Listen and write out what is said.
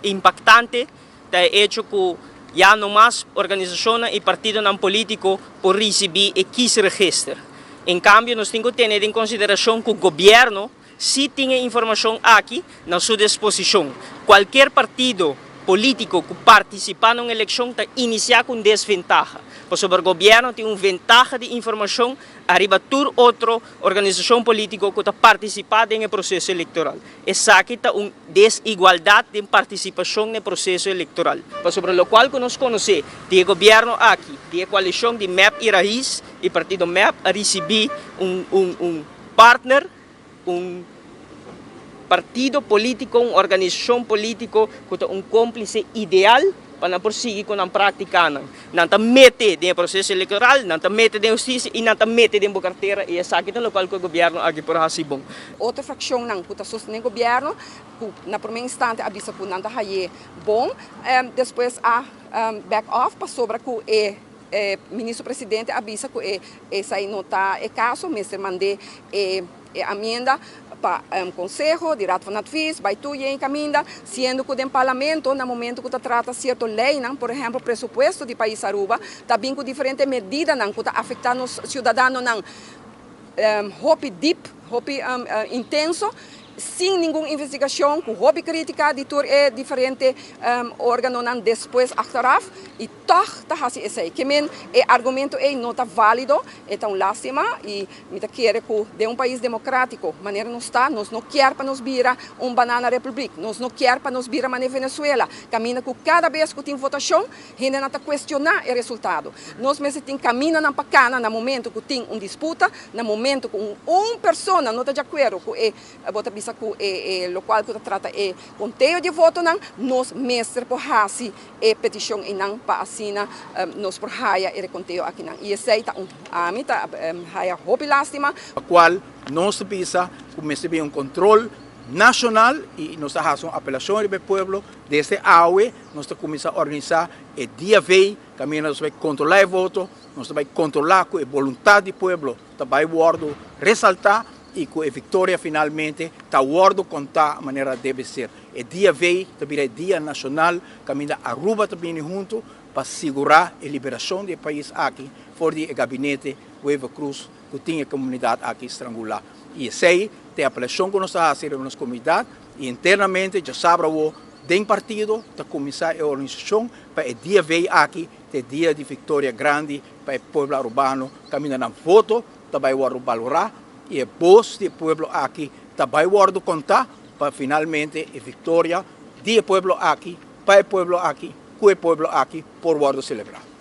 Impactante ta e hecho cu ya no mas organisacionnan y partidonan politico por ricibi e kiesregister. En cambio nos tin cu tene den consideracion cu gobierno si tin e informacion aki na su disposicion. Cualkier partido politico cu participa na un eleccion ta inicia cu un desventaha, pasobra gobierno tin un ventaha di informacion ariba tur otro organisacion politico cu ta participa den e proceso electoral. Esaki ta un desigualdat den partisipashon na e proseso elektoral. Pasobra lokual ku nos konosé di e gobièrnu aki, di e koalishon di mep i Raiz i partido mep a risibí un un un partner, un partido polítiko, un organisashon polítiko ku ta un kómplise ideal pa nan por sigui ku nan práktikanan. Nan ta mete den e proseso elektoral, nan ta mete den hustisia i nan ta mete den bo kartera i esaki ta lokual ku e gobièrnu aki por hasi bon. Otro frakshonnan ku ta sostené gobièrnu ku na promé instante a bisa ku nan ta haye bon, despues a back off pasobra ku e ministro presidente a bisa ku esei no ta e kaso, mester mand'é e E amienda pa Conseho di Raad van Advies bai tur yen caminda, siendo cu den Parlamento na momento cu ta trata cierto leynan, por ehemplo presupuesto di pais Aruba, ta bin cu diferente medidanan cu ta afecta nos ciudadanonan hopi diep, hopi intenso, sin ningun investigacion, cu hopi critica di tur e diferente organonan despues achteraf. Y tog ta haci esey. Ke men e argumento ey no ta valido, e ta un lastima y mi ta kere cu den un pais democratico manera nos ta, nos no kier pa nos bira un banana republiek, nos no kier pa nos bira mane Venezuela, caminda cu cada bes cu tin votacion hendenan ta cuestiona e resultado. Nos mester tin camindanan pa cana na momento cu tin un disputa, na momento cu un persona no ta di acuerdo cu e Bo ta bisa cu e locual cu ta trata e conteo di votonan, nos mester por haci e peticion eynan pa asina nos por haya e reconteo akinan. Y esey ta un, ami ta haya hopi lastima. Pa cual nos ta bisa cu mester bin un control nacional y nos ta haci un apelacion riba e pueblo desde awe nos ta cuminsa organisa e dia V caminda nos ta bay controla e voto, nos ta bay controla cu e boluntad di pueblo ta bay wordo resalta y cu e victoria finalmente ta wordo conta manera debe ser. E dia V ta bira e dia nacional caminda Aruba ta bini hunto pa sigura e liberacion di e pais aki for di e gabinete Wever-Croes cu tin e comunidad aki strangula. Y esey ta e apelacion cu nos ta haci riba nos comunidad y internamente djasabra awo den partido ta cuminsa e organisacion pa e dia V aki ta e dia di victoria grandi pa e pueblo Arubano caminda nan voto ta bay wordo balora y e bos di e pueblo aki ta bay wordo conta pa finalmente e victoria di e pueblo aki, pa e pueblo aki, cu e pueblo aki por wordo celebra.